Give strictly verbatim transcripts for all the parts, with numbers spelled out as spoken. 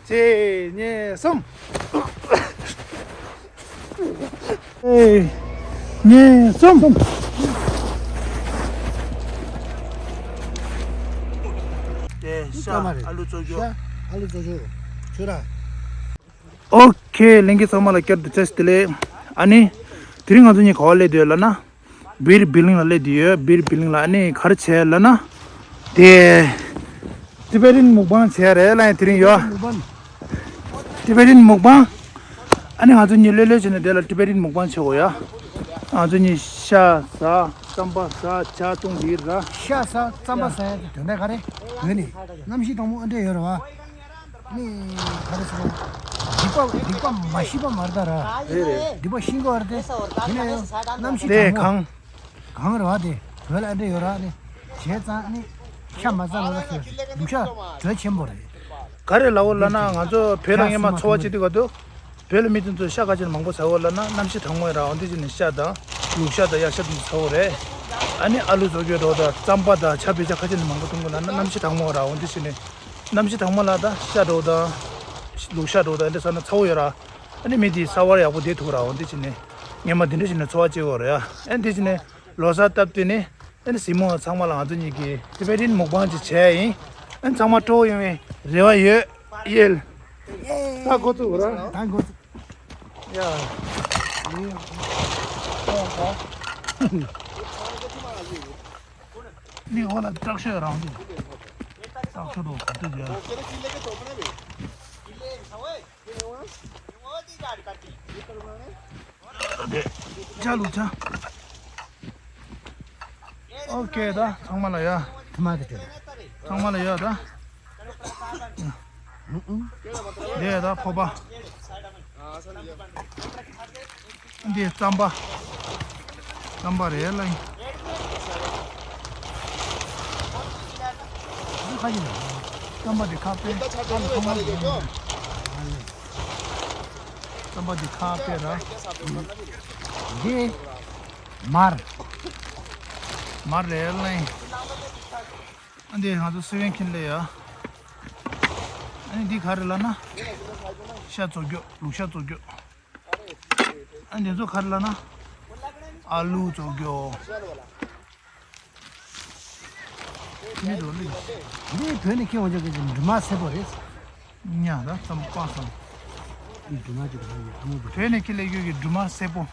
གཅིག་གཉིས་གསུམ། གཅིག་གཉིས་གསུམ། དེ་ཤ་ཨ་ལུ་བཙོ་རྒྱུ། ཤ་ཨ་ལུ་བཙོ་རྒྱུ། ཆུ་ར། ཨོ་ཁེ། ལྷན་རྒྱས་ཚང་མ་ལ་བསྐྱར་དུ་བཀྲ་ཤིས་བདེ་ལེགས། ཨ་ནི། དེ་རིང་ང་ཚོ་གཉིས་ག་པར་སླེབས་བསྡད་ཡོད་ལབ་ན། བིར་བི་ལིང་ལ་སླེབས་བསྡད་ཡོད། བིར་བི་ལིང་ལ་ཨ་ནི་ག་རེ་བྱས་ལབ་ན། དེ། ཊི་བེ་ཊན་མུག་བང་བྱས་རེད་ལབ་ཡ་དེ་རིང་ཡོད། ཊི་བེ་ཊན་མུག་བང་། ཨ་ནི་ང་ཚོ་གཉིས་ལྷོད་ལྷོད་བྱས་ནས་དེ་ལ་ཊི་བེ་ཊན་མུག་བང་བྱེད་དགོས་ཡ། ང་ཚོ་གཉིས་ཤ་ཟ། རྩམ་པ་ཟ། ཇ་བཏུང་འདི་ར། ཤ་ཟ་རྩམ་པ་ཟ་ཡ་དེ་དོན་དག་ག་རེ། བོད་ནས་གནམ་གཤིས་གྲང་མོ་ཨ་འདྲས་ཡོད་རེད་བ། ནི་ག་རེ་ཟེར་བ། སྡིག་པ་སྡིག་པ་མ་ཤེས་པ་མ་རེད་ད་ར། རེད་རེད། སྡིག་པ་ཤེས་དགོས་རེད་དེ། དེ་ནས་གནམ་གཤིས་དེ་གྲང་མོ། གང་། གང་རེད་བ་དེ། བོད་ལ་ཨ་འདྲས་ཡོད་ར་ནི། བྱས་ཙང་ནི། ཤ་མ་ཟ་ལ་ལ་ཁྱོད་ལུག་ཤ་གྲོད་ཆེན་པོ་རེད། ག་རེ་ལབ་དགོས་ལབ་ན་ང་ཚོ་བོད་ལ་སྔོན་མ་འཚོ་བ་བྱེད་དུས་ག་དུས། བོད་ལ་མི་དེ་ཚོ་ཤ་ག་ཅིག་མང་པོ་ཟ་དགོས་ལབ་ན་གནམ་གཤིས་གྲང་མོ་ཡོད་ར། འོ་འདི་ཅིག་ནི་ཤ་དང་། ལུག་ཤ་དང་གཡག་ཤ་དེ་ཚོ་ཟ་དགོས་རེད། ཨ་ནི་ཨ་ལུ་བཙོ་རྒྱུ་འདྲ་བོ་དང་རྩམ་པ་དང་ཇ་བོད་ཇ་ག་ཅིག་ནི་མང་པོ་འཐུང་དགོས་ལབ་ན་གནམ་གཤིས་གྲང་མོ་ཡོད་ར། འོ་འདི་ཅིག་ནི། གནམ་གཤིས་གྲང་མོ་ལ་ད་ཤ་འདྲ་བོ་དང་། ལུག་ཤ་འདྲ་བོ་དང་འདི་ཟ་ན་ཚ་བོ་ཡོད་ར། ཨ་ནི་མི་དེ་ས་བར་ཡག་པོ་བསྡད་ཐུབ་ར། འོ་འདི་ཅིག་ནི། སྔོན་མ་འདི་འདྲ་ཞིག་ནས་འཚོ་བ་སྐྱེལ་དགོས་རེད་ཡ། ཨ་ནི་འདི་ཅིག་ནི་ལོ་གསར་སྟབས་བསྟུན་ནས་ཨ་ནི་གཟིགས་མོ་ཚང་མ་ལ་ང་ཚོ་གཉིས་ཀྱིས་ཊི་བེ་ཊན་མུག་བང་ཅིག་བྱས་ཡིན། ཨ་ནི་ཚང་མ་སྤྲོ་པོ་ཡོང་བའི་རེ་བ་ཡོད། ཡེལ། ད་འགོ་བཙུགས་ར། ད་འགོ་བཙུགས། ཡ། ནི་འོ་ལ་སྐྲག་ཤོས་རང་འདུག་སྐྲག་ཤོས་འདུག་ག་དུས་ཀྱི། ཇ་ལུག་ཇ། ཨོ་ཁེ་ད་ཚང་མ་ལ་ཡ། ཐུ་མ་དེ་ཅོ། ཚང་མ་ལ་ཡ་ད། དེ་ད་ཕོ་པ། འདི་རྩམ་པ། རྩམ་པ་རེད་ལ། འདི་ཁ་ཅིག་རེད། རྩམ་པ་འདི་ཁ་དཔེ། རྩམ་པ་འདི་ཁ་དཔེ་ར། འདི་མར། མར་རེད་ལ། ཨ་འདི་ང་ཚོ་སི་ཝེན་ཁིན་ལེ་ཡ། ཨ་ནི་འདི་ག་རེ་ལབ་ན། ཤ་བཙོ་རྒྱུ། ལུག་ཤ་བཙོ་རྒྱུ། ཨ་འདི་ཚོ་ག་རེ་ལབ་ན། ཨ་ལུ་བཙོ་རྒྱུ། མི་རོ་ལི། འདི་བོད་ནས་ཁྱེར་འོང་ཆོག་གི་འབྲུ་མར་སེར་པོ་རེད། ཉ་ད་ཙམ་པ་སང་། འདི་འབྲུ་མར་ཅིག་ད་ཡོད་ཨ་མོ་བུ། བོད་ནས་ཁྱེར་སླེབས་རྒྱུ་གི་འབྲུ་མར་སེར་པོ།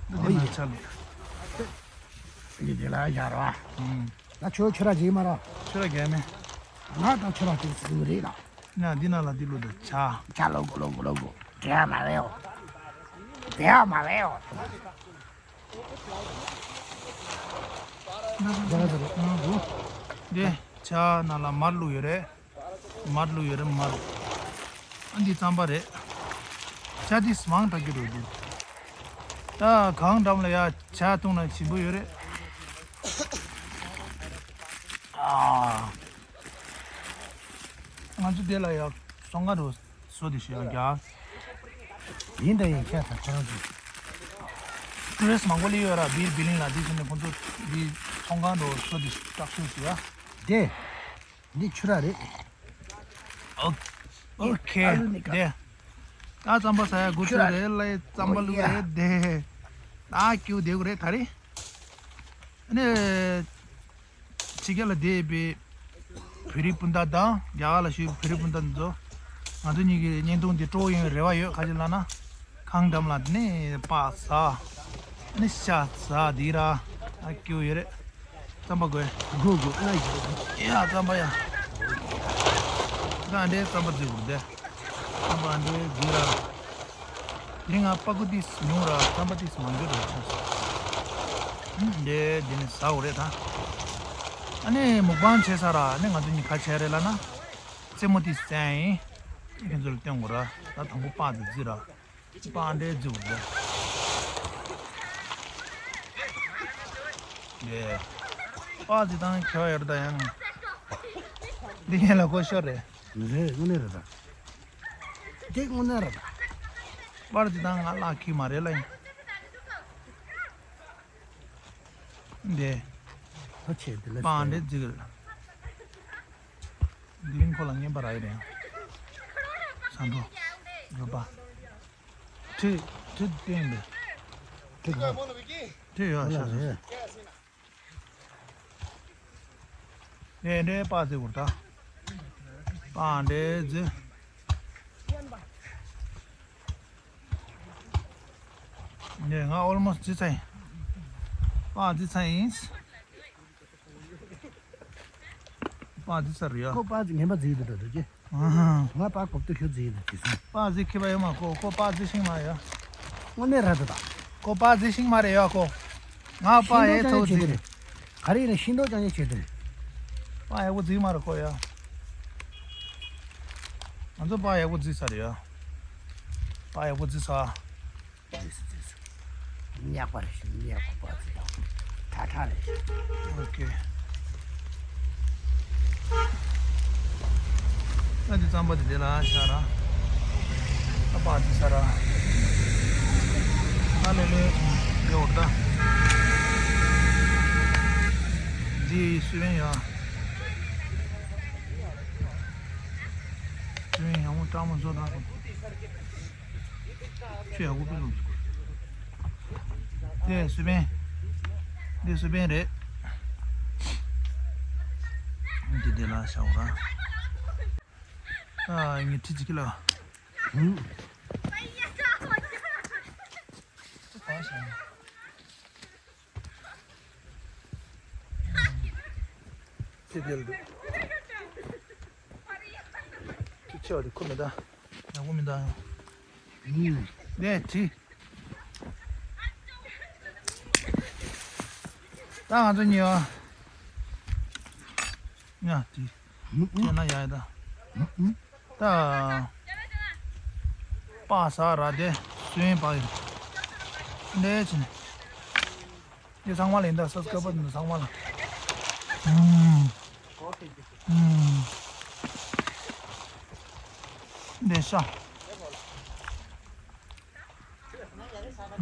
འདི་འདི་ན་ཆ་ལུ། འདི་འདི་ལ་ཡར་བ། ད་ཁྱོད་ཁྱོད་ར་རྗེས་མ་ར། ཁྱོད་ར་རྒྱལ་མེ། ང་དང་ཁྱོད་ར་དེ་ཟིག་རེད་ལ། ན་འདི་ན་ལ་འདི་ལུ་ད་ཆ། ཆ་ལོ་གོ་ལོ་གོ་ལོ་གོ། དེ་ཡ་མ་རེད་ཨོ། དེ་ཡ་མ་རེད་ཨོ། འདི་ཆ་ན་ལ་མར་བླུགས་ཡོད་རེད། མར་བླུགས་ཡོད་རེད་མར། ཨ་འདི་རྩམ་པ་རེད། ཆ་འདི་མང་དྲགས་ཀྱི་རེད་འདུག་ད་གང་འགྲམ་ལ་ཡ་ཇ་བཏུང་ན་ཞིམ་པོ་ཡོད་རེད། ཨ། ང་ཚོ་དེ་ལ་ཡ་སོང་ང་རུ་བཟོ་དེ་ཞུ་ཡ་རྒྱ། ཡིན་ད་ཡིན་ཁྱད་ད་ཁོ་རང་ཚོ། ཊུ་རི་སི་མང་པོ་སླེབས་ཡོད་ར་བིར་བི་ལིང་ལ། དེ་བཞིན་ནས་ཁོང་ཚོ་འདི་ཚོང་ཁང་དུ་བཟོ་དེ་སྐྲག་ཤོས་ཞུ་ཡ། དེ། འདི་ཆུ་ར་རེད། ཨོ། ཨོ་ཁེ། ཨ་རུ་ནི་ཀ་དེ། ད་རྩམ་པ་ཟ་ཡ་འགོ་ཚུགས་རེད་ལ། རྩམ་པ་བླུགས་རེད་དེ། ད་སྐྱིད་པོ་བསྡད་དགོས་རེད་ད་རེད། ཨ་ནི། ཕྱི་རྒྱལ་ལ་བསྡད་པའི་བོད་རིགས་སྤུན་ཟླ་དང་རྒྱ་གར་ལ་བཞུགས་པའི་བོད་རིགས་སྤུན་ཟླ་འདི་ཚོ། ང་ཚོ་གཉིས་ཀྱི་བརྙན་ཐུང་འདི་སྤྲོ་པོ་ཡོང་བའི་རེ་བ་ཡོད། ག་ཅི་ལབ་ན། གང་འགྲམ་ལ་ནི་སྤགས་ཟ། ནི་ཤ་ཟ་འདི་ར། ཨ་སྐྱིད་པོ་ཡོད་རེད། རྩམ་པ་དགོས། དགོས་དགོས་ཨ་ཡོད། ཡ་རྩམ་པ་ཡ། ད་འདྲའི་རྩམ་པ་བརྫིས་དགོས་དེ། རྩམ་པ་འདྲའི་བརྫིས་ར། དེ་ང་པ་ཀུ་ཏིས་ཉུང་ར་རྩམ་པ་ཏིས་མང་རྒྱུ་ར་ཆགས་སོང་། ཨུམ་འདྲའི་འདི་ནི་ཟ་འོ་རེད་ད། ཨ་ནི་མུག་བང་བྱས་ས་ར་ཨ་ནི་ང་ཚོ་གཉིས་ཁ་བྱས་རེད་ལ་ན། རྩེད་མོ་ཏིས་བཙན་ཡིན། ཁྱེད་ཚོ་ལ་སྟོན་དགོས་ར། ད་དང་པོ་པ་དེ་བརྫིས་ར། པང་འདྲའི་རྫིག་རྫིག་ཡེ། པར་འདི་དང་ཁྱོད་ཡོད་ད་ཡང་། འདི་ངས་ལ་གོ་ཤོར་རེད། རེད་དངོས་གནས་རེད་ད། འདི་དངོས་གནས་རེད་ད། པར་འདི་དང་ང་ལག་ཁྱི་མ་རེད་ལ་ཡིན། འདི། ཧོ་ཆེ་འདི་ལ་པང་འདྲའི་རྫིག་རེད། དེ་རིང་ཁོ་ལ་རྔན་པ་རག་གི་རེད། ང་ཚོ་ཡོད་པ། ཁྲི་ཁྲི་བསྟན་པས། ཁྲི་ཁྲི་ཡོད་ཤག་ཟེར། ངས་འདྲའི་པགས་བརྫིས་བུར་ད། པགས་འདྲའི་བརྫིས། ངས་ང་almost་བརྫིས་ཚར་ཡིན། པགས་བརྫིས་ཚར་ཡིན། པགས་བརྫིས་ཚར་རེད་ཡ། ཁོ་པགས་ངན་པ་བརྫིས་འདུག་ད་འདུག་ཅེ། ང་པགས་གོབ་ཏོ་ཁྱོད་བརྫིས་འདུག་ཅེས་སོང་། པགས་བརྫིས་ཁྱི་པ་ཡོད་མ་ཁོ། ཁོ་པགས་བརྫིས་ཤིང་མ་ཡ། དངོས་གནས་ར་ད་ད། ཁོ་པགས་བརྫིས་ཤིང་མ་རེད་ཡ་ཁོ། ང་པགས་ཡའི་ཚོ་བརྫིས་རེད། ག་རེ་ཡིན་ན་ཤིང་ཏོག་ཅང་ཅང་བྱེད་དོན། པགས་ཡག་པོ་བརྫིས་མ་རེད་ཁོ་ཡ། ང་ཚོ་པགས་ཡག་པོ་བརྫིས་ཚར་རེད་ཡ། པགས་ཡག་པོ་བརྫིས་ཚར། བརྫིས་སོང་བརྫིས་སོང་། ཉག་པ་རེད་ཤག་ཉག་པ་པགས་བརྫིས་དང་ཁྲ་ཁྲ་རེད་ཤག་ཨོ་ཁེ། ད་འདི་རྩམ་པ་འདི་དེ་ལ་བཞག་ར། ད་པགས་བརྫིས་ཚར་ར། ད་ལེ་ལེ་ཡོད་ད། འདི་སུ་བན་ཡ། སུ་བན་ཡ་མོ་སྐྲག་མོ་བཟོ་ད། ཆུ་ཡག་པོ་སྤེལ་ལོ། དེ་སུ་བན། འདི་སུ་བན་རེད། འདི་དེ་ལ་བཞག་ར། ཨ་ངས་ཁྲི་གཅིག་ལ། ཧུམ། ཁྱེད་དེ་ལ་འདུག་ཁྱེད་ཆེ་བ་དེ་ཁོ་མི་ད། ཡག་པོ་མི་ད། ཨུམ། ནས་བྲིས། ད་ང་ཚོ་གཉིས་པ། ཉ་བྲིས། ཨུམ་ཨུམ། ཁྱེད་ན་ཡག་ཡ་ད། ཨུམ་ཨུམ། ད། པགས་ཟ་ར་དེ་སུན་པགས་ཡིན། འདྲེ་ཆེ་ནས། འདི་ཚང་མ་ལ་ཡིན་ད་སོ་སོ་སྐད་པོ་འདི་ཚང་མ་ལ། ཨུམ། ཨུམ། འདི་ཤ།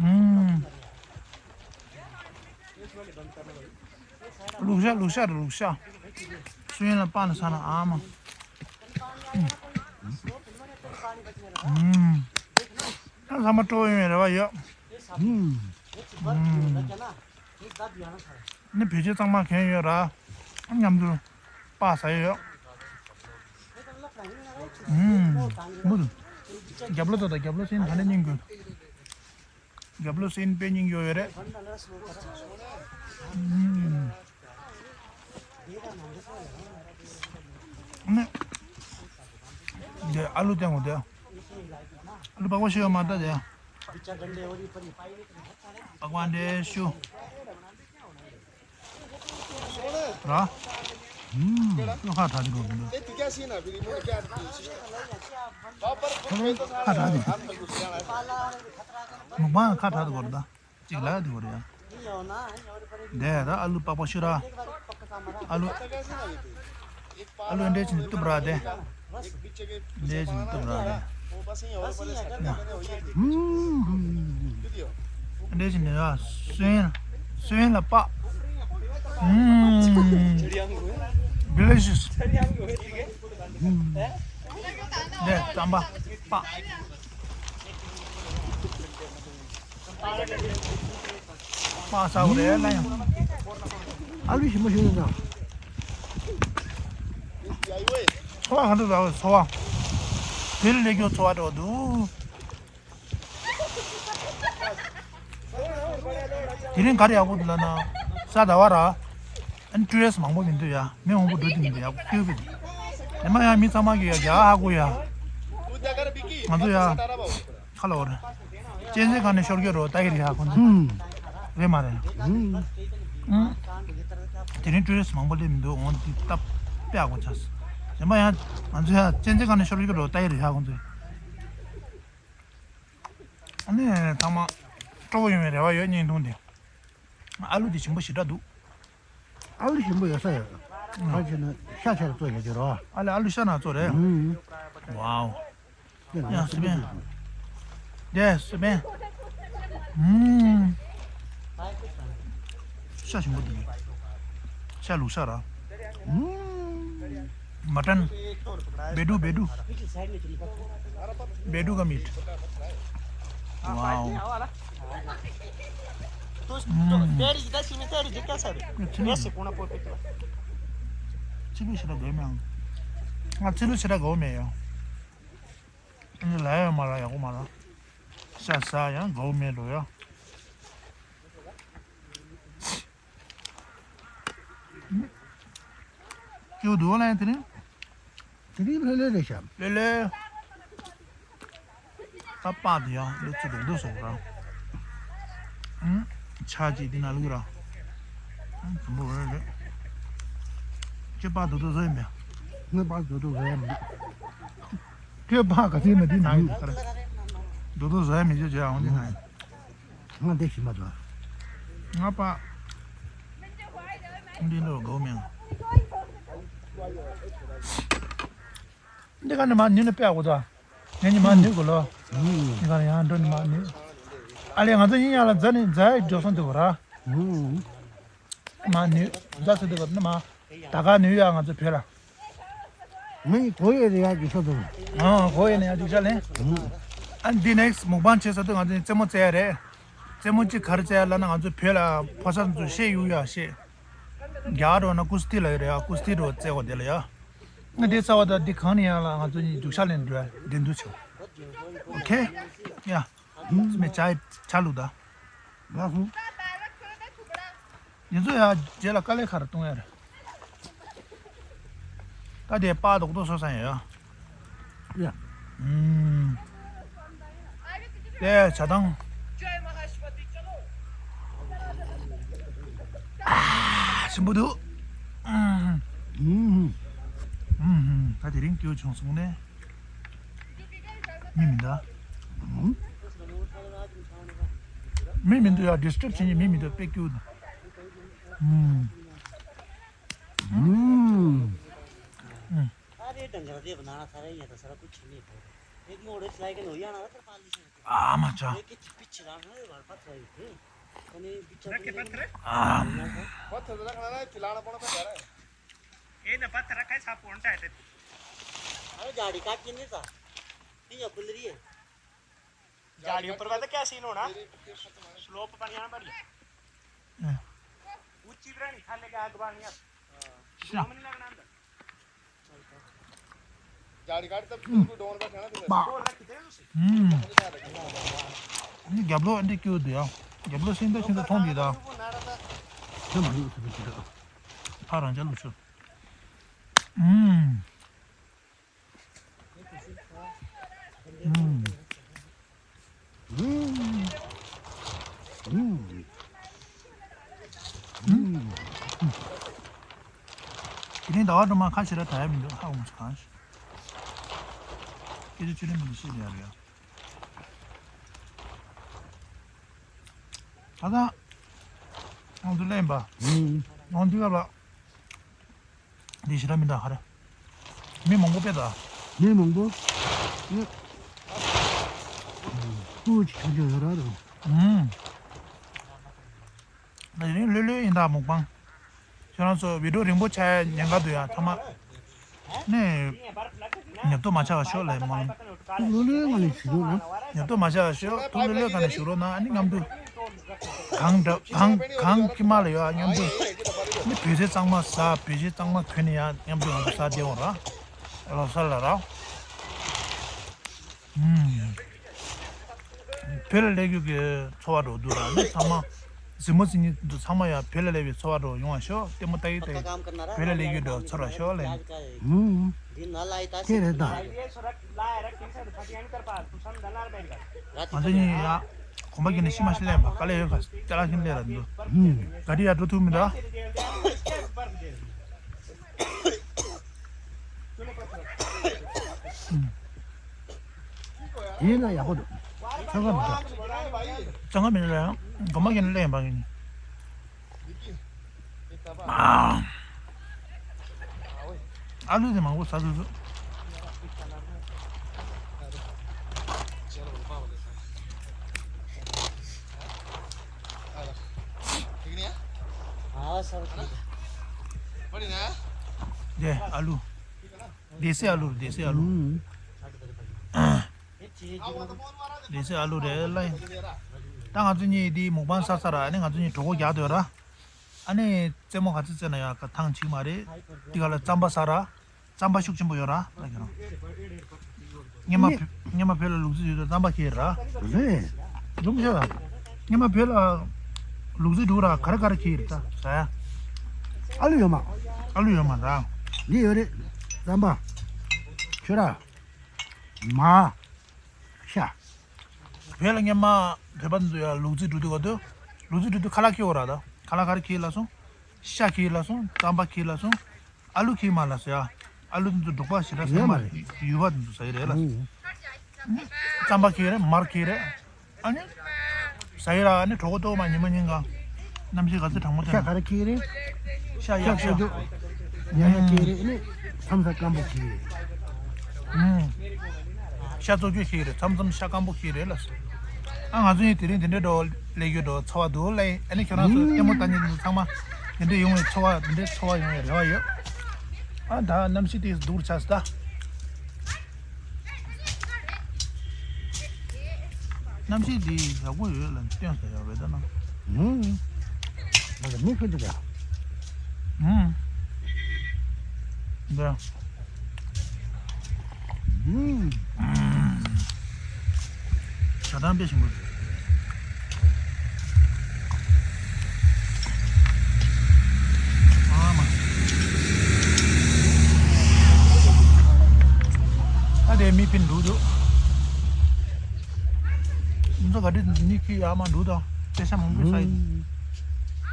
ཨུམ། ལུག་ཤ་ལུག་ཤ་རེད་ལུག་ཤ། སུན་ལ་པགས་ལ་ཟ་ན་ཨ་མ། ཨུམ། ཨ་ཚང་མ་སྤྲོ་ཡོང་བའི་རེ་བ་ཡོད། ཨུམ། ཨུམ། ནི་བེད་སྤྱོད་གཙང་མ་གན་ཡོད་ར། མཉམ་དུ་པགས་ཟ་ཡོད། ཨུམ། མུ། རྒྱབ་ལོ་ཚོ་དང་རྒྱབ་ལོ་སེན་ད་ནི་སྙིང་དགོས། རྒྱབ་ལོ་སེན་དཔེ་སྙིང་ཡོད་ཡོད་རེད། ཨུམ། ནི། འདི་ཨ་ལུ་སྟེང་གོ་དེ། ཨ་ལུ་པགས་པ་ཤི་ཡོད་མ་ད་དེ། པགས་པ་འདྲེ་ཤུ། ར། ཨུམ། ཁ་གྲག་གི་འགྲོ་གི་འདུག་ཁ་གྲག་གི། མུག་པ་ཁ་གྲག་གི་འགྲོ་ད། གཅིག་ལ་དེ་བོར་ཡ། དེ་ད་ཨ་ལུ་པགས་པ་ཤུ་ར། ཨ་ལུ། ཨ་ལུ་འདྲེ་ཆེན་གཏུབ་ར་དེ། འདྲེ་ཆེན་གཏུབ་ར་དེ། འདྲེ་ཆེན་ཡ་སོན། སོན་ལ་པགས། Delicious། དེ་རྩམ་པ་པགས། པགས་ཟ་དགོས་རེད་ལ་ཡང་། ཨ་ལུ་ཞིམ་པོ་ཞིག་ཡོད་ན། ཚོ་བ་ག་འདྲ་ཟ་བའི་ཚོ་བ། དེ་ལས་ལས་སྐྱོ་ཚོ་བ་འདྲ་བ་འདུག་དེ་རིང་ག་རེ་ཡག་པོ་འདུག་ལབ་ན། གཟའ་ཟླ་བ་ར། ཨ་ནི་ཊུ་རི་སི་མང་པོ་མི་འདུག་ཡ། མི་མང་པོ་འགྲོ་རྒྱུ་མི་འདུག་ཡ། ཁྱོད་ཀྱི། ཉི་མ་ཡང་མི་ཚང་མ་གི་ཡ་རྒྱ་ཧ་གོ་ཡ། ང་ཚོ་ཡ། ཁ་ལ་འོ་རེད། གཅན་གཟན་གང་ནས་ཤོར་གྱི་རོ་ལྟ་གི་རེད་ཡ་ཁོ་ཚོ། ཧུམ། རེད་མ་རེད། ཧུམ། ཧུམ། དེ་རིང་ཊུ་རི་སི་མང་པོ་སླེབས་མི་འདུག་འོང་དེ་སྟབས་དཔེ་ཡག་པོ་ཆགས། གཞན་པ་ཡང་ང་ཚོ་ཡ་གཅན་གཟན་གང་ནས་ཤོར་གྱི་རོ་ལྟ་གི་རེད་ཡ་ཁོ་ཚོ། ཨ་ནི་ཚང་མ་སྤྲོ་པོ་ཡོང་བའི་རེ་བ་ཡོད་བརྙན་ཐུང་དེ། ཨ་ལུ་དེ་ཞིམ་པོ་ཞེ་དྲག་འདུག་ཨ་ལུ་ཞིམ་པོ་ཡོད་ས་ཡོད། ཨ་ལུ་ཆེ་ན་ཤ་ཆེ་ལ་བཙོ་ཡོད་ཀྱི་རོ། ཨ་ལེ་ཨ་ལུ་ཤ་ན་བཙོ་རེད། ཨུམ། ཝའོ། ཡ་སི་པན། དེ་སི་པན། ཨུམ། ཤ་ཞིམ་པོ་འདུག་ཤ་ལུག་ཤ་ར། ཨུམ། मटन, बेडू, बेडू। बेडू का मीट। वाओ। तो, तो हम्म। तेरी जितना सीमी तेरी जितना सर। अच्छा। वैसे कोना पोटे। चिलू सिरा गो में। हाँ, चिलू सिरा गो में यो। ལ་ཡ་མ་ལ་ཡག་པོ་མ་ལ། ཤ་ཟ་ཡང་གའུ་མེད་འགྲོ་ཡ། སྐྱོ་འདུག་ལ་དེ་རིང་། དེ་རིང་ལྷོད་ལྷོད་རེད་ཤག་ལྷོད་ལྷོད། ད་པགས་དེ་ཡང་ལོ་ཚོད་འདུག་འདུག་སོང་ར། ཨུམ། ཆ་གཅིག་དེ་ན་ལུག་ར། ཨུམ། དུམ་བུ་རེ་རེ། ཁྱོད་པགས་རྡོག་རྡོག་བཟོ་ཡིན་པས། ངས་པགས་རྡོག་རྡོག་བཟོ་ཡ་མི་འདུག་ཁྱོད་པགས་ག་ཚོད་མ་དེ་ན་ཡིན་ཁ་ར། རྡོག་རྡོག་བཟོ་ཡ་མི་བྱེད་བྱེད་ཨང་དེ་ན་ཡིན། ང་འདི་ཞིམ་པ་འདུག་ང་པགས། འདི་འདྲ་དགའ་མིན། འདི་ག་ནས་མར་ཉོས་ནས་སྤྲད་དགོས་ད། ངས་ཉི་མ་ཉོས་དགོས་ལོ། ཨུམ། འདི་ག་ནས་ཡང་འགྲོ་ཉི་མ་ཉོས། ཨ་ལས་ང་ཚོ་ཡིན་ཡང་ལ་རྫ་ནས་རྫ་ཡི་འགྲོ་སོང་འདུག་ར། ཨུམ། མ་ཉོས་རྫ་ཚོད་འདུག་ནི་མ། ད་ག་ཉོས་ཡ་ང་ཚོ་བོད་ལ། ངས་གོ་ཡས་རེད་ཡ་ཅིག་ཤོད་དང་། ཨ་གོ་ཡས་ནས་ཡ་ཅིག་ཤོད་ལེན། ཨུམ། ཨ་འདི་ནེགསི་མུག་པང་བྱེད་ས་དུས་ང་ཚོ་རྩེད་མོ་རྩེ་ཡ་རེད། རྩེད་མོ་གཅིག་ག་རེ་རྩེ་ཡ་ལབ་ན་ང་ཚོ་བོད་ལ་ཕོ་གསར་ཚོ་ཤེས་ཡོད་ཡ་ཤེས། རྒྱ་གར་འགྲོ་ན་ཀུ་སྟི་ལ་ཡོད་རེད་ཡ། ཀུ་སྟི་འགྲོ་རྩེ་དགོས་དེ་ལ་ཡ། ང་དེ་རྩ་བ་དང་འདི་གང་ནས་ཡང་ལ་ང་ཚོ་གཉིས་རྒྱུག་ཤར་ལེན་འགྲོ་ཡ་འགྲན་བསྡུར་བྱེད། ཨོ་ཁེ། ཡ། ཚིག་མེད་ཇ་ཇ་བླུགས་ད། ལགས་སོ། ཡིན་ཚོ་ཡ་རྗེས་ལ་དཀའ་ལས་ཁག་རེ་གཏོང་ཡ་རེད། ད་དེ་པགས་རྡོག་རྡོག་བཟོ་ས་ཡོད་ཡ། ཡ། ཨུམ། དེ་ཇ་དང་། ཨ་ཞིམ་པོ་འདུག་ཨུམ། ཨུམ། ཨུམ། ད་དེ་རིང་སྐྱོ་བྱུང་སོང་ནས། མི་མི་འདུག་མི་མི་འདུག་ཡ། ཌི་སི་ཊརབ་བྱེད་མཁན་མི་མི་འདུག་དཔེ་སྐྱིད་འདུག་ཨུམ། ཨུམ། ཨུམ། ཨ་མ་ཅག་ཨ། ये ना पत्थर रखा है, साफ होना चाहिए। अरे झाड़ी काट के नहीं था, नहीं खुल रही है। झाड़ी ऊपर वाला क्या सीन होना, स्लोप पर जाना पड़ गया। ऊंची पर नहीं, खाले का आग बाहर नहीं आता। अच्छा। घूम नहीं लगना अंदर। झाड़ी काट तब तुमको डोन बैठा ना तुम्हें। ཨུམ། རྒྱབ་ལོགས་ཨ་འདྲས་སྐྱོ་འདུག་ཡ། རྒྱབ་ལོགས་སེང་ད་ཤིན་ཏུ་མཐོང་འདུག་ད། ད་མ་ཡོང་ཐུབ་ཀྱི་འདུག་ཕ་རང་ཅག་ལུག་ཤོར། ཨུམ། ཨུམ། ཨུམ། ཨུམ། ཨུམ། དེ་རིང་ཟླ་བ་སྒྲོལ་མ་ཁ་ཕྱིར་ར་དྲག་ཡ་མི་འདུག་ཧ་གོ་མ་སོང་གང་ཞིག་སྐད་ཆ་ཆུ་ལེན་མི་འདུག་ཤེས་ཡ་རེད་ཡ། ད་ལྟ་ང་ཚོ་ལེན་པ། ང་ཚོ་ལ་ལ། འདི་ཞེ་དྲག་མི་འདུག་ག་རེ། མི་མང་པོ་དཔེ་འདུག་མི་མང་པོ། ཨེ། སྤུ་གཅིག་ཆུང་ཆུང་ཡོད་ར་ར། ཨུམ། ད་ཡིན་ལྷོད་ལྷོད་ཡིན་ད་མུག་པང་། ཁྱོད་རང་ཚོ་བི་ཌིའོ་རིང་པོ་ཆགས་ཉེན་ཁ་འདུག་ཡ་ཚང་མ། ནས། ཉེན་རྟོག་མ་ཆགས་པ་ཤོག་ལས་མང་། ཐུགས་ལོ་ལོའི་ངང་ནས་བྱེད་འདུག་ན། ཉེན་རྟོག་མ་བྱ་ཞོར་ཐུགས་ལོ་ལོའི་སྒང་ནས་བཞུགས་རོགས་གནང་། ཨ་ནི་མཉམ་དུ་གངས་འདྲ་གངས་གངས་དཀྱིལ་མ་ལ་ཡོད། མཉམ་དུ་ནི་བོད་ཟས་གཙང་མ་ཟ། བོད་ཟས་གཙང་མ་གོན་ནས་ཡང་མཉམ་དུ་ང་ཚོ་ཟ་བདེ་འོང་ར། ལོ་གསར་ལ་ར། ཨུམ། བོད་ལ་སླེབས་རྒྱུ་གི་ཚོར་བ་འདྲ་བོ་འདུག་ར། ནི་ཚང་མ་གཟིགས་མོ་གཟིགས་མཁན་འདི་ཚོ་ཚང་མ་ཡང་བོད་ལ་སླེབས་པའི་ཚོར་བ་འདྲ་བོ་ཡོང་བ་ཤོག་ལྟད་མོ་ལྟ་ཡི་ལྟ་ཡི་བོད་ལ་སླེབས་རྒྱུ་འདྲ་བོ་ཚོར་བ་ཤོག་ལབ་ཡིན། ཨུམ། དེ་རེད་ད། ང་ཚོ་གཉིས་ཡ། གོམ་པ་བརྒྱབ་ནས་ཤི་མ་ཤི་ལེན་པ་དཀའ་ལས་ཡོད་ག་ཅ་ལག་ཤི་ལས་ར་འདུག་ཨུམ། ག་དེ་ཡ་འགྲོ་ཐུབ་མི་འདུག་ཨུམ། ཡིན་ན་ཡག་པོ་འདུག་ཚང་ཁ་མི་འདུག་ཚང་ཁ་མི་འདུག་ལ་ཡང་གོམ་པ་བརྒྱབ་ནས་ལེན་པ་ཡིན། ཨ། ཨ་ལུ་དེ་མང་པོ་ཟ་ཚུལ་ཚུལ། དེ་ཨ་ལུ། སྡེ་སྲིད་ཨ་ལུ་རེད། སྡེ་སྲིད་ཨ་ལུ། ཨུམ། སྡེ་སྲིད་ཨ་ལུ་རེད་ལ། ད་ང་ཚོ་གཉིས་འདི་མུག་པང་ས་ས་ར། ཨ་ནི་ང་ཚོ་གཉིས་གྲོད་ཁོག་རྒྱགས་སྡོད་ར། ཨ་ནི་རྩེད་མོ་ག་ཚོད་རྩེས་ན་ཡང་ཐང་ཆད་མ་རེད། འདི་ག་ལ་རྩམ་པ་ཟ་ར། རྩམ་པ་ཤུགས་ཆེན་པོ་ཡོད་ར། ད་ཁྱེད་རང་། སྔོན་མ་ནི། བོད་སྔོན་མ་བོད་ལ་ལུག་རྫི་ཡོད་དུས་རྩམ་པ་ཁྱེར་ར། རེད། ལུག་ཤ་ལ། སྔོན་མ་བོད་ལ་ལུག་རྫི་འདུག་ར། ག་རེ་ག་རེ་ཁྱེར་ད་ཟ་ཡ། ཨ་ལུ་ཡོད་མ། ཨ་ལུ་ཡོད་མ་ར། འདི་ཡོད་རེད། རྩམ་པ། ཁྱོད་ར། མ། ཤ། བོད་ལ་སྔོན་མ་བོད་པ་ཚོ་ཡ་ལུག་རྫི་འདུག་དུས་ག་དུས། ལུག་རྫི་འདུག་དུས་ཁ་ལག་ཁྱེར་འོ་ར་ད། ཁ་ལག་ག་རེ་ཁྱེར་ལ་སོང་། ཤ་ཁྱེར་ལ་སོང་། རྩམ་པ་ཁྱེར་ལ་སོང་། ཨ་ལུ་ཁྱེར་མ་ལ་ཟེར་ཡ། ཨ་ལུ་དེ་ཚོ་འབྲོག་པ་ཞེ་དྲག་ཟ་ཡོད་མ་མ་རེད། ཡུལ་པ་དེ་ཚོ་ཟ་ཡི་རེད་ལ། ཨུ། རྩམ་པ་ཁྱེར་རེད། མར་ཁྱེར་རེད། ཨ་ནི། ཟ་ཡི་ར། ཨ་ནི་གྲོད་ཁོག་ལྟོགས་མ་ཉི་མ་ཉིན་གང་། གནམ་གཤིས་ག་ཚོད་གྲང་མོ་དེ་ཤ་ན། ག་རེ་ཁྱེར་རེད། ཤ་ཡག་ཤ་ཤ། ཤ་ཅོ་ཉ་ཉ་ཁྱེར་རེད། ཨ་ནི་མཚམས་ས་སྐམ་པོ་ཁྱེར་རེད། ཨུ། ཤ་བཙོ་རྒྱུ་ཞིག་རེད། མཚམས་མཚམས་ཤ་སྐམ་པོ་ཞིག་རེད་ལ། ཨ་ང་ཚོ་ཡིན་དེ་རིང་དེ་འདྲའི་འགྲོ་ལས་རྒྱུ་འགྲོ་ཚ་བ་འདུག་ལས། ཨ་ནི་ཁྱོད་རང་ཚོ་ལྟད་མོ་ལྟ་མཁན་དེ་ཚོ་ཚང་མ་དེ་འདྲའི་ཡོང་བའི་ཚོར་བ། དེ་འདྲའི་ཚོར་བ་ཡོང་བའི་རེ་བ་ཡོད། ཨ་ད་གནམ་གཤིས་དེ་སྡུག་ཆགས་སོང་ད། གནམ་གཤིས་འདི་ཡག་པོ་ཡོད་ལ་སྟོན་ས་ཡག་རེད་ད་ན། ཧུམ། ང་ལ་མི་ཁུ་འདུག་ཡ། ཧུམ། འདི། ཧུམ། ཇ་དང་དཔེ་ཞིམ་པོ། ཨ་མ། ཨ་དེ་མི་ཕིན་འདུག་འདུག་ང་ཚོ་ག་འདྲ་ནི་ཁི་ཡ་མ་འདུག་ད། དཔེ་ཤ་མང་པོ་ཟ་ཡི།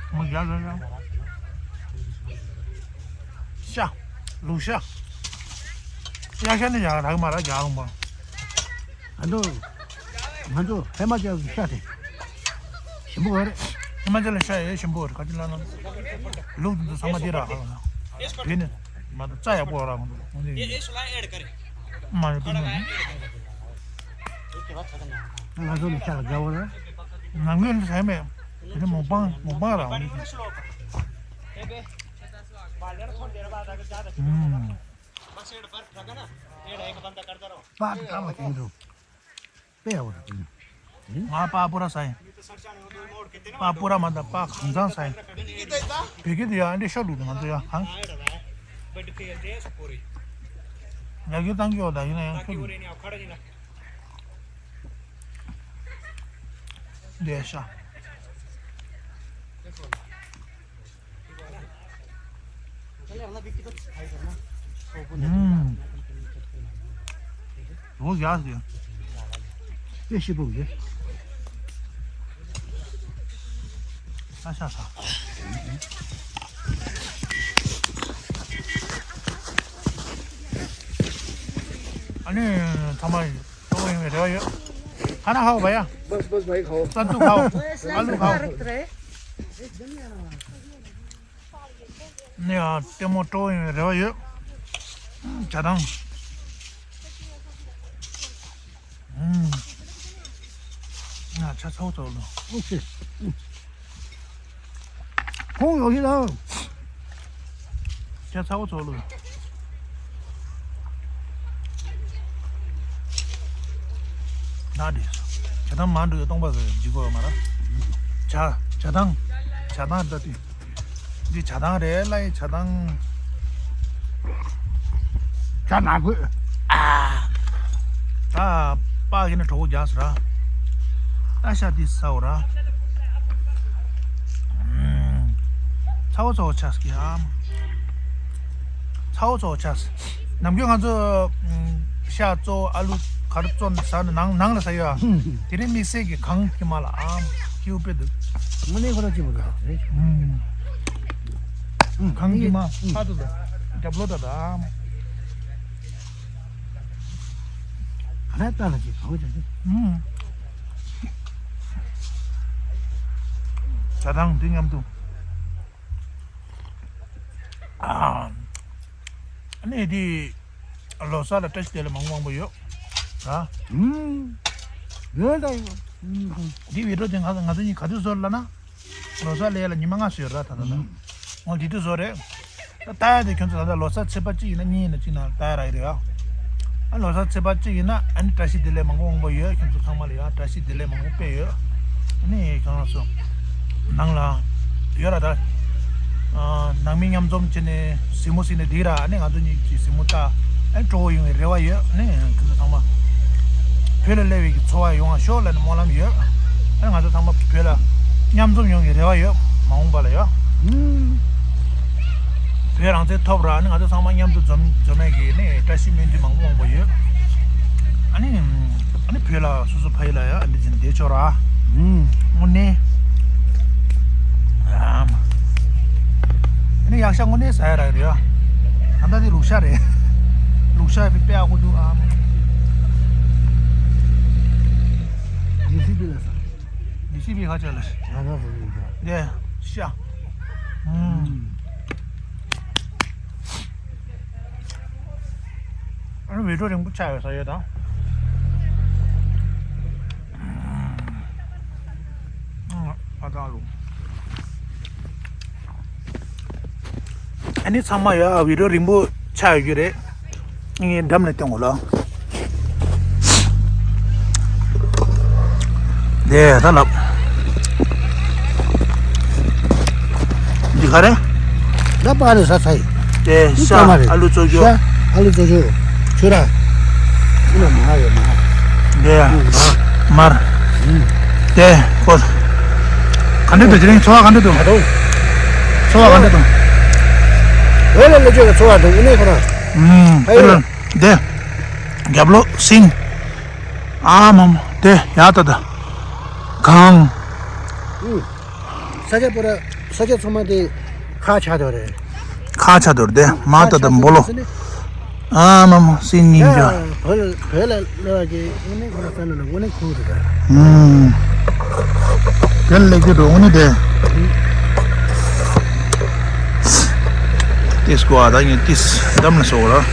མ་རྒྱག་རྒྱག་རྒྱག་ཤ། ལུག་ཤ། གཡག་ཤ་ནི་ཡག་རག་མ་རག་རྒྱག་ལུང་པ། ཨ་ནུ། ང་ཚོ་ཧི་མ་ཅལ་གྱི་ཤ་དེ་ཞིམ་པོ་རེད། ཧི་མ་ཅལ་ལ་ཤ་ཡེ་ཞིམ་པོ་རེད། ག་ཅི་ལ་ན་ལུག་འདི་ཚང་མ་དེ་ར་ཧ་ལ་ན་དེ་ནི་མ་གཏོགས་རྩ་ཡག་པོ་ར་མ་གཏོགས་ཁོང་ཚོ་ཡིན་མ་རེད་པུ་མ་ནི། ང་ཚོ་ནི་ཤ་ལ་དགའ་བོ་ར། ནང་ལོས་ནི་ཟ་མེད། དེ་ནི་མོག་པང་མོག་པང་ར་འོང་གི། ཨུམ། པགས་དཀར་བ་དེ་འདུག་དཔེ་ཡག་པོ་རེད། ང་པགས་པུ་ར་ཟ་ཡིན། པགས་པུ་ར་མ་གཏོགས་པགས་གང་ཚང་ཟ་ཡིན། བོད་སྐད་དུ་ཡང་ཨ་འདྲས་ཤོར་འདུག་ང་ཚོ་ཡང་གང་། ཡར་རྒྱས་བཏང་གི་ཡོད་ད་ཡིན་ན་ཡང་ཤོར་འདུག་འདི་ཤ། ཨུམ། རོ་རྒྱག་ཟེར། དཔེ་ཞིབ་པོ་རེད། ས་ཤ་ས། ཨ་ནི་ཚང་མ་སྤྲོ་པོ་ཡོང་བའི་རེ་བ་ཡོད། खाना खाओ भैया। बस बस भाई खाओ। सत्तू खाओ। आलू खाओ। ནི་ཡང་ལྟད་མོ་སྤྲོ་བོ་ཡོང་བའི་རེ་བ་ཡོད། ཇ་དང་། ང་ཆ་ཚ་བོ་ཚ་བོ་ལོ། ཨོ་ཁེ། ཁོང་ཡོད་ཤི་དང་། ཇ་ཚ་བོ་ཚ་བོ་ལོ། ད་དེ། ཇ་དང་མ་འགྲོ་ཡོད་སྟོང་པ་ཟེར་ཇི་གོ་མ་ར། ཇ་ཇ་དང་། ཇ་དང་ད་དེ། འདི་ཇ་དང་རེད་ལ་ཡི་ཇ་དང་། ཇ་ནག་པོ། ཨ། ད་པགས་ཀྱི་ནི་གྲོགས་པོ་རྒྱགས་སུ་ར། ད་ཤ་འདི་ཟའོ་ར། ཚ་བོ་ཚ་བོ་ཆགས་ཀྱི་ཨ། ཚ་བོ་ཚ་བོ་ཆགས། ནམ་རྒྱུན་ང་ཚོ་ཤ་བཙོ་ཨ་ལུ་ག་རེ་བཙོ་ཟ་ནི་ནང་ནང་ལ་ཟ་ཡོད་ཨ། དེ་རིང་དམིགས་བསལ་གྱི་གངས་ཀྱི་མ་ལ་ཨ། སྐྱིད་པོ་དཔེ་འདུག་དངོས་གནས་ཁོ་རང་སྐྱིད་པོ་འདུག་རེད། ཨུམ། གངས་ཀྱི་མ་ཧ་ཏུ་ལ་རྒྱབ་ལོ་ད་ད་ཨ། ང་ལྟ་ལ་ཅིག་གང་བྱ་ཅིག་ཨུམ། ཇ་དང་འདི་མཉམ་དུ། ཨ་ནི་འདི་ལོ་གསར་ལ་བཀྲ་ཤིས་བདེ་ལེགས་མང་པོ་མང་པོ་ཡོད། ཨ། ཨུམ། ཡོད་ད་ཡོད། ཨུམ། འདི་བི་ཌིའོ་དེ་ང་ང་ཚོ་གཉིས་ག་དུས་བཟོ་ལ་ན། ལོ་གསར་ལས་ལ་ཉི་མ་ལྔ་ཞིག་ཡོད་ར་ད་ད་ལ། ཨུམ། འོ་འདི་དུས་བཟོ་རེད། ལྟ་ཡ་དེ་ཁྱོད་ཚོ་ད་ལྟ་ལོ་གསར་ཚེས་པ་གཅིག་ཡིན་ན་གཉིས་ཡིན་ན་གཅིག་ནང་ལྟ་ཡ་རག་གི་རེད་ཨ། ཨ་ལོ་གསར་ཚེས་པ་གཅིག་ཡིན་ན་ཨ་ནི་བཀྲ་ཤིས་བདེ་ལེགས་མང་པོ་འོང་པ་ཡོད། ཁྱོད་ཚོ་ཚང་མ་ལ་ཡང་བཀྲ་ཤིས་བདེ་ལེགས་མང་པོ་སྤེལ་ཡོད། ཨ་ནི་ཁྱོད་རང་ཚོ་ནང་ལ་ཡོད་ར་ད། ཨ་ནང་མི་མཉམ་འཛོམས་བྱས་ནས་གཟིགས་མོ་གཟིགས་ནས་འདི་ར་ཨ་ནི་ང་ཚོ་གཉིས་ཀྱི་གཟིགས་མོ་ལྟ་ཨ་ནི་སྤྲོ་བོ་ཡོང་བའི་རེ་བ་ཡོད། ཨ་ནི་ཁྱོད་ཚོ་ཚང་མ་བོད་ལ་སླེབས་པའི་གི་ཚོར་བ་ཡོང་བ་ཤོག་ལབ་ནས་སྨོན་ལམ་ཡོད། ཨ་ནི་ང་ཚོ་ཚང་མ་བོད་ལ་མཉམ་འཛོམས་ཡོང་གི་རེ་བ་ཡོད། མ་འོངས་པ་ལ་ཡ། ཨུམ། བོད་རང་བཙན་ཐོབ་ར་ནི་ང་ཚོ་ཚང་མ་མཉམ་དུ་འཛོམས་འཛོམས་ཡས་ཀྱི་ནི་བཀྲ་ཤིས་སྨོན་འདུན་མང་པོ་མང་པོ་ཡོད། ཨ་ནི་ཨ་ནི་བོད་ལ་སོ་སོ་ཕ་ཡུལ་ལ་ཡ་འདི་བཞིན་བསྡད་ཆོག་ར། ཨུམ། དངོས་གནས། ཨ་ནི་ཡག་ཤ་དངོས་གནས་ཟ་ཡ་ར་རེད་ཡ། ད་ལྟ་འདི་ལུག་ཤ་རེད། ལུག་ཤ་ཡ་དཔེ་ཨ་ཁུ་འདུག་ཨ། ཡེ་ཤེས་པའི་ལ་ས། ཡེ་ཤེས་པའི་ཁ་ཆ་ལ་ཤ། ཡ་ཁ་ཟ་ཡོད་ཀྱང་། ཡ་ཤ། ཨུམ། ཨ་ནི་བི་ཌིའོ་རིང་པོ་ཆགས་ཡོད་ས་ཡོད་དང་། ཨ་ཐང་ལུ། ཨ་ནི་ཚང་མ་ཡ་བི་ཌིའོ་རིང་པོ་ཆགས་ཡོད་རྒྱུ་རེད། ངས་འགྲམ་ནས་སྟོན་གོ་ལ། དེ་ད་ལབ། འདི་ག་རེ། ད་པ་རེ་ས་ཚ་ཡི། དེ་ཤ་ཨ་ལུ་བཙོ་རྒྱུ། ཤ་ཨ་ལུ་བཙོ་རྒྱུ། ཆུ་ར། ཨུ་ལ་མ་ཧ་ཡོད་མ་ཧ། དེ་མར། དེ་ཀོ། ག་འདྲ་འདུག་དེ་རིང་ཚོར་བ་ག་འདྲ་འདུག་ཚོར་བ་ག་འདྲ་འདུག་བོད་ལ་སླེབས་རྒྱུ་ལ་ཚོར་བ་འདུག་ཨུ་ནས་ཁོ་རང་། ཨུམ། ཨ་ཡོད། དེ། རྒྱབ་ལོགས་སིང་། ཨ་མ་མ་དེ་ཡག་ད་ད། གང་། ཨུ། ས་ཆ་པོ་ར་ས་ཆ་ཚང་མ་དེ་ཁ་ཆག་དོ་རེད། ཁ་ཆག་དོ་རེད་དེ་མ་ད་ད་འབོ་ལོ། ཨ་མ་མ་སིང་སྙིང་རྗེ། བོད་ལ་བོད་ལ་ལོ་གི་དངོས་གནས་ཁོ་ར་ས་ལ་དངོས་གནས་ཁུག་རེད། ཨུམ། དེ་ལེགས་ཀྱི་འགྲོ་དངོས་གནས་དེ། ཏིས་ཀོ་ཨ་ད་ངས་ཏིས་འདམ་ལ་སོགས་ར།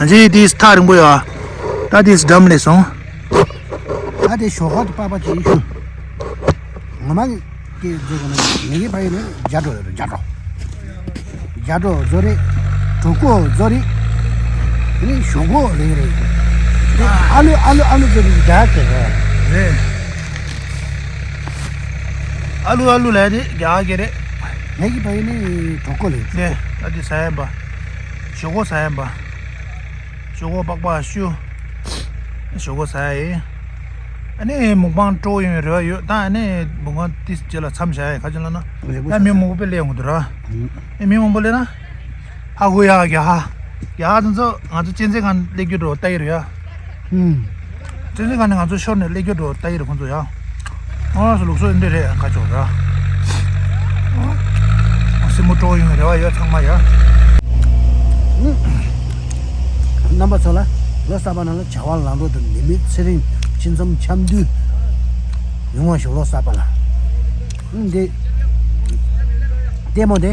ཨ་ཅེ་ཏིས་ཐག་རིང་པོ་ཡོད། ད་ཏིས་འདམ་ལས་སོང་། ད་དེ་ཞོགས་ཁ་དུ་པགས་པ་ཅིག་ཤུ། ངོ་མ་གི་ཀྱེ་རྫོ་གོ་ན་ངེད་ཀྱི་ཕ་ཡུལ་ནི་རྒྱ་གྲོ་ཡོད་རེད། རྒྱ་གྲོ། རྒྱ་གྲོ་རྫོ་རེད། གྲོ་ཀོ་རྫོ་རེད། དེ་ནི་ཞོག་གོ་རེད་རེད། དེ་ཨ་ལུ་ཨ་ལུ་ཨ་ལུ་ཟེར་དུས་རྒྱ་གི་རེད། རེད། ཨ་ལུ་ཨ་ལུ་ལས་དེ་རྒྱ་གི་རེད། ངེད་ཀྱི་ཕ་ཡུལ་ནི་གྲོ་ཀོ་རེད། རེད། ཨ་དེ་ཟ་ཡན་པ། ཞོག་གོ་ཟ་ཡན་པ། ཞོག་གོ་པགས་པ་ཤུ། ཞོག་གོ་ཟ་ཡ་ཡིན། ཨ་ནི་མུག་པང་སྤྲོ་ཡོང་བའི་རེ་བ་ཡོད། ད་ཨ་ནི་མུག་པང་ཏིས་རྗེས་ལ་མཚམས་བཞག་ཡ་ཁ་ཅིག་ལ་ན། ཡ་མི་མང་པོ་སླེབས་ཡོང་གི་འདུག་ར། ཨེ་མི་མང་པོ་སླེབས་ན། ཧ་གོ་ཡ་གི་ཧ། ཡ་དེ་ཚོ་ང་ཚོ་གཅན་གཟན་སྒང་སླེབས་རྒྱུ་འགྲོ་ལྟ་ཡི་རེད་ཡ། ཨུམ། གཅན་གཟན་སྒང་ནས་ང་ཚོ་ཤོར་ནས་སླེབས་རྒྱུ་འགྲོ་ལྟ་ཡི་རེད་ཁོང་ཚོ་ཡ། ཨ་སུ་ལུགས་སྲོལ་འདི་རེད་ཁ་ཕྱོགས་ར། སྲིན་མོ་སྤྲོ་ཡོང་བའི་རེ་བ་ཡོད་ཚང་མ་ཡ། རྣམ་པ་ཚོ་ལ་ལོ་གསར་པ་ནང་ལ་བྱ་བ་ལམ་འགྲོ་དང་ནད་མེད་ཚེ་རིང་ཕྱི་འཚམས་འཆམ་མཐུན་ཡོང་བ་ཞུ། ལོ་གསར་པ་ལ་འདི་ལྟད་མོ་དེ་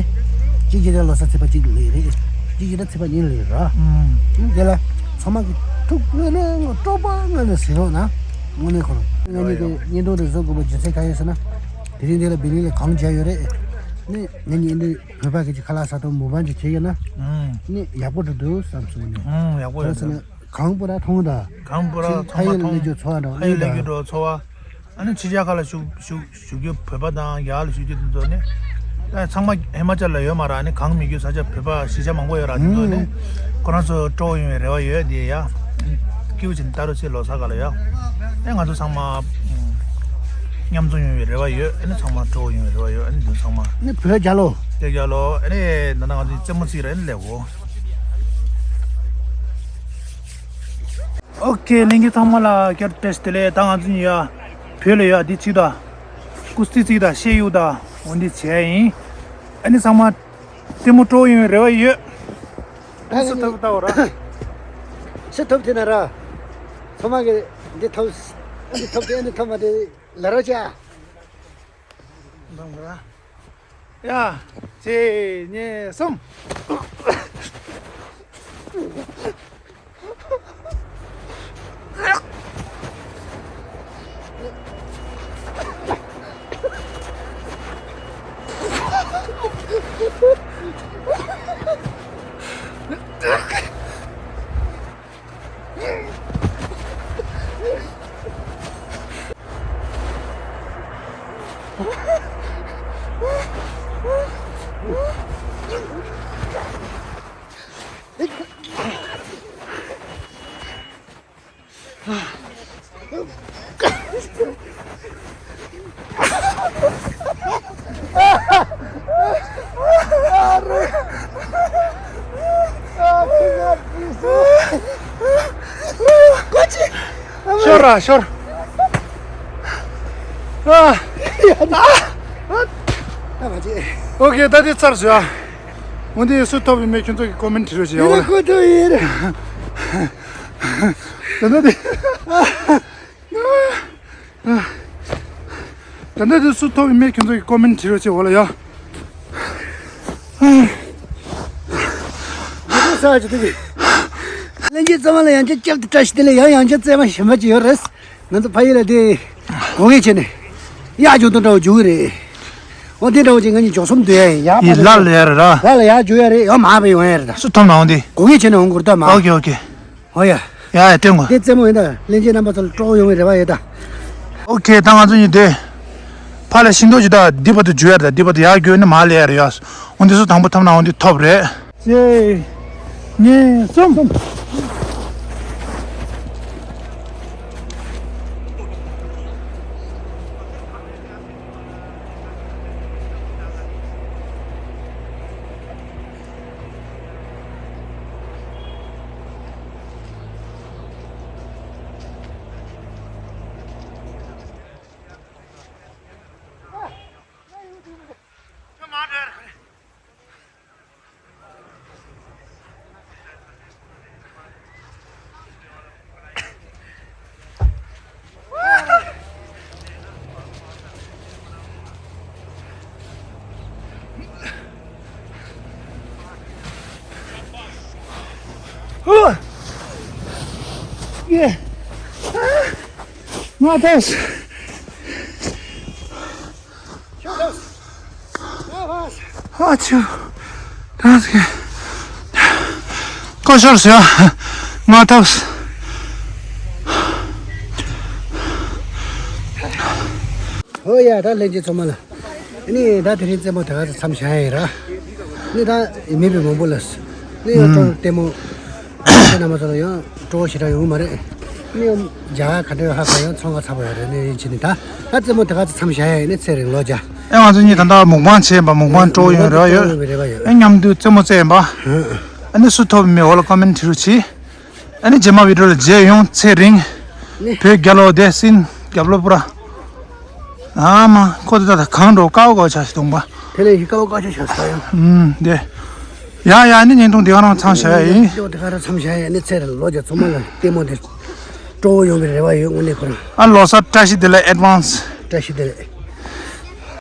གཅིག་གཅིག་དང་ལོ་གསར་ཚེས་པ་གཅིག་ལས་རེད། གཅིག་གཅིག་དང་ཚེས་པ་གཉིས་ལས་ར། དེ་ལ་ཚང་མ་གི་ཐུགས་དངོས་གནས་སྤྲོ་པོ་དངོས་གནས་ཟེར་རོགས་གནང་། དངོས་གནས་ཁོ་རང་ངེད་གཉིས་ཀྱི་བརྙན་ཐུང་དེ་བཟོ་དགོས་པའི་རྒྱུ་མཚན་གང་ཡིན་ཟེར་ན། དེ་རིང་འདི་ལ་བི་ལིང་ལ་གང་མཇལ་ཡོད་རེད། ནི་ངེད་གཉིས་འདི་བོད་པ་གི་ཅིག་ཁ་ལག་ཟ་སྟངས་མུག་པང་ཅིག་བྱས་ཡོད་ན། ཨང་། ནི་ཡག་པོ་འགྲོ་འདུག་བསམ་སོང་ནི། ཨང་། ཡག་པོ་ཡོད་འདུག་གང་པོ་ར་མཐོང་ད། གང་པོ་ར་ཚང་མ་མཐོང་། ཕ་ཡུལ་ལ་སླེབས་རྒྱུ་ཚོར་བ་འདྲ་ཕ་ཡུལ་སླེབས་རྒྱུ་འགྲོ་ཚོར་བ། ཨ་ནི་ཕྱི་རྒྱལ་ཁག་ལ་བཞུགས་བཞུགས་བཞུགས་རྒྱུ་བོད་པ་དང་རྒྱ་གར་ལ་བཞུགས་རྒྱུ་དེ་ཚོ་ནི། ཨ་ཚང་མ་ཧི་མ་ཅལ་ལ་ཡོད་མ་ར། ཨ་ནི་གང་མི་རྒྱུ་ས་ཆ་བོད་པ་གཞིས་ཆགས་མང་པོ་ཡོད་ར། དེ་ཚོ་ནི་ཁོ་རང་ཚོ་སྤྲོ་ཡོང་བའི་རེ་བ་ཡོད་དེ་ཡ། སྐྱིད་པོ་བྱས་ནས་ལྟ་རོགས་བྱེད་ལོ་གསར་ག་ལ་ཡ། ཨེ་ང་ཚོ་ཚང་མ་མཉམ་འཛོམས་ཡོང་བའི་རེ་བ་ཡོད། ཨ་ནི་ཚང་མ་སྤྲོ་ཡོང་བའི་རེ་བ་ཡོད། ཨ་ནི་འདི་ཚང་མ་ནི་བོད་རྒྱལ་ལོ། བོད་རྒྱལ་ལོ། ཨ་ནི་ད་ལྟ་ང་ཚོ་རྩེད་མོ་རྩེ་ར། ཨ་ནི་ལེགས་འོ། ཨོ་ཁེ། ལྷན་རྒྱས་ཚང་མ་ལ་བསྐྱར་དུ་བཀྲ་ཤིས་བདེ་ལེགས། ད་ང་ཚོ་གཉིས་ཡ་བོད་ལ་ཡ་འདི་གཅིག་དང་། ཀུ་སྟི་གཅིག་དང་། ཤེས་ཡུག་དང་། འོ་འདི་བྱས་ཡིན། ཨ་ནི་ཚང་མ་ལྟད་མོ་སྤྲོ་ཡོང་བའི་རེ་བ་ཡོད། ཨ་ནི་སུ་ཐུབ་ལྟ་བ་ར། སུ་ཐུབ་དེ་ན་ར། ཚང་མ་གི་འདི་ཐུབ། འདི་ཐུབ་དེ་འདི་ཐུབ་མ་དེ་ལ་ར་ཅག་ཡ། གཅིག་གཉིས་གསུམ། ཤོར་ར་ཤོར། ཨ། ཨ་མ་ཅེ། ཨོ་ཁེ། ད་དེ་ཚར་སོང་ཨ། འོན་ཏེ་སུ་ཐོབ་ཡིན་མེད་ཁྱོད་ཚོ་གི་ཀོ་མེན་བྲིས་རོགས་བྱེད་ཡ། ཡིན་ན་ཁོ་ཐོབ་ཡིན། ད་ལྟ་དེ། ད་ལྟ་དེ་སུ་ཐོབ་ཡིན་མེད་ཁྱོད་ཚོ་གི་ཀོ་མེན་བྲིས་རོགས་བྱེད་འོ་ལ་ཡ། ཡིན་ས་ཅི་དེ་གི། ལྷན་རྒྱས་ཚང་མ་ལ་ཡང་བསྐྱར་བསྐྱར་དུ་བཀྲ་ཤིས་བདེ་ལེགས། ཡང་ཡང་བསྐྱར་བརྩེ་བ་ཞིམ་པ་ཅིག་ཡོད་རེད། ང་ཚོ་ཕ་ཡུལ་ལ་དེ་སྒོ་ཁའི་ཆེ་ནས་གཡག་འཇོག་དུ་འདྲ་བོ་འཇུག་གི་རེད། འོ་དེ་འདྲ་བོ་ཅིག་ང་གཉིས་འཇོག་གསུམ་སྡོད་ཡ་ཡིན། ཡག་པ་ཡིན། ལ་ལ་ཡ་རེད་ར། ལ་ལ་ཡ་འཇུག་ཡ་རེད། ཡང་མ་བས་ཡོང་ཡ་རེད་ད། སུ་ཐོབ་ན་འོང་དེ། སྒོ་ཁའི་ཆེ་ནས་འོང་དགོས་རེད་ད་མ། ཨོ་ཁེ་ཨོ་ཁེ། ཨོ་ཡ། ཡ་ཡ་སྟོན་གོ། དེ་རྩེད་མོ་ཡིན་ད། ལྷན་རྒྱས་རྣམ་པ་ཚོ་ལ་སྤྲོ་བོ་ཡོང་བའི་རེ་བ་ཡོད་ད། ཨོ་ཁེ། ད་ང་ཚོ་གཉིས་སྡོད། ཕར་ལ་ཤིང་ཏོག་ཅིག་ད་འདི་བར་དུ་འཇུ་ཡ་རེད་ད། འདི་བར་དུ་ཡར་རྒྱུག་ནས་མར་སླེབས་ཡ་རེད་ཡ། འོ་འདི་སུ་དང་པོ་ཐོབ་ན་འོ་འདི་ཐོབ་རེད། གཅིག་གཉིས། གསུམ། ཡེ། ང་ཐོབ། ཨ་ཆུ། ད་སྐད། ཀོ་ཤོར་སོང་ཡ། ང་ཐོབ། ཧོ་ཡ། ད་ལྷན་རྒྱས་ཚང་མ་ལ། ཨ་ནི་ད་དེ་རིང་རྩེད་མོ་དེ་ག་ཚོད་མཚམས་བཞག་ཡ་ཡིན་ར། ནི་ད་མེད་པའི་མང་པོ་ལ། ནི་ཡང་སྤྲོ་ལྟད་མོ། ཁྱེད་རྣམ་པ་ཚོ་ལ་ཡང་སྤྲོ་བོ་ཞེ་དྲག་ཡོང་གི་མ་རེད། ནི་ཡང་རྒྱ་གར་ག་འདྲ་ཡོད་ཧ་གོ་ཡང་ཚོང་ཁ་ཚ་པོ་ཡོད་རེད། ནི་ཡིན་ཕྱིན་ནི་ད་ད་རྩེད་མོ་དེ་ག་ཚོད་མཚམས་བཞག་ཡ་ཡིན། ནི་ཚེ་རིང་ལོ་བརྒྱ། ཨེ་ང་ཚོ་གཉིས་ད་ལྟ་མུག་པང་བྱས་པ། མུག་པང་སྤྲོ་བོ་ཡོང་རེ་བ་ཡོད། ཨེ་མཉམ་དུ་རྩེད་མོ་རྩེ་ཡིན་པ། ཨ་ནི་སུ་ཐོབ་མེད་འོ་ལ་ཀོ་མེན་བྲིས་རོགས་གྱིས། ཨ་ནི་རྗེས་མ་བི་ཌིའོ་ལ་མཇལ་ཡོང་། ཚེ་རིང་། ནི་བོད་རྒྱལ་ལོ་བདེ་སྲིན་རྒྱབ་ལོ་པུ་ར། ཨ་མ་ཁོ་དེ་ད་ད་གང་འགྲོ་དཀའ་བ་དཀའ་བ་ཆགས་ཤི་གཏོང་པ། དེ་ལས་ཡི་དཀའ་བ་དཀའ་ཆ་ཆགས་ས་ཡང་། ཨུམ་དེ། ཡ་ཡ། ཨ་ནི་བརྙན་ཐུང་དེ་ག་རང་མཚམས་བཞག་ཡ་ཡིན། དེ་ག་རང་མཚམས་བཞག་ཡ། ཨ་ནི་ཚེ་རིང་ལོ་བརྒྱ་ཚང་མ་ལ་ལྟད་མོ་དེ་སྤྲོ་བོ་ཡོང་བའི་རེ་བ་ཡོད། དངོས་གནས་ཁོ་རང་། ཨ་ལོ་གསར་བཀྲ་ཤིས་བདེ་ལེགས་ཨེཌ་ཝན་སི། བཀྲ་ཤིས་བདེ་ལེགས།